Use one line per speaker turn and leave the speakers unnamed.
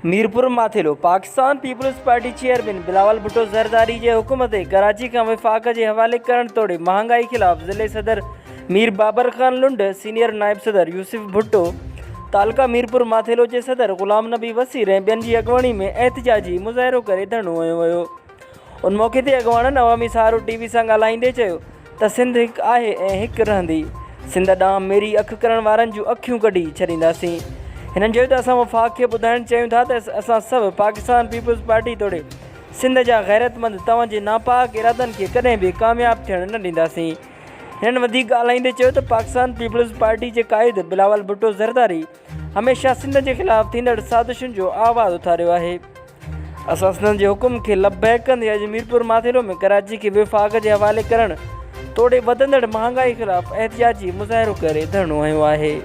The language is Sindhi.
Mirpur Mathelo, Pakistan Peoples Party chairman Bilawal Bhutto Zardari جي حڪم تي ڪراچي کان وفاق جي حوالي ڪرڻ توڙي مهانگائي خلاف ضلعي صدر مير بابر خان لنڊ، سينيئر نائب صدر يوسف ڀٽو، تعلقه ميرپور ماٿيلو جي صدر غلام نبي وسير ۽ ٻين جي اڳواڻي ۾ احتجاجي مظاهرو ڪري ڌرڻو هنيو ويو. ان موقعي تي اڳواڻن عوامي سهارو ٽي وي سان ڳالهائيندي چيو ته سنڌ هڪ آهي ۽ هڪ رهندي، سنڌ ڏانهن ميري اک ڪرڻ وارن جون اکيون ڪڍي ڇڏينداسين. هنن چيو ته اسان وفاق کي ٻڌائڻ چاهيون ٿا ته اسان سڀ پاڪستان پيپلز پارٽي توڙي سنڌ جا غيرتمند توهان جي ناپاڪ ارادن کي ڪڏهن به ڪامياب ٿيڻ نه ڏينداسين. هنن وڌيڪ ڳالهائيندي چيو ته پاڪستان پيپلز پارٽي جي قائد بلاول ڀٽو زرداري هميشه سنڌ جي خلاف ٿيندڙ سازشن جو آواز اٿاريو آهي. اسان سندن جي حڪم کي لبيڪ ڪندي اڄ ميرپور ماٿيلو ۾ ڪراچي کي وفاق جي حوالي ڪرڻ توڙي وڌندڙ مهانگائي خلاف احتجاجي مظاهرو ڪري ڌرڻو هنيو آهي.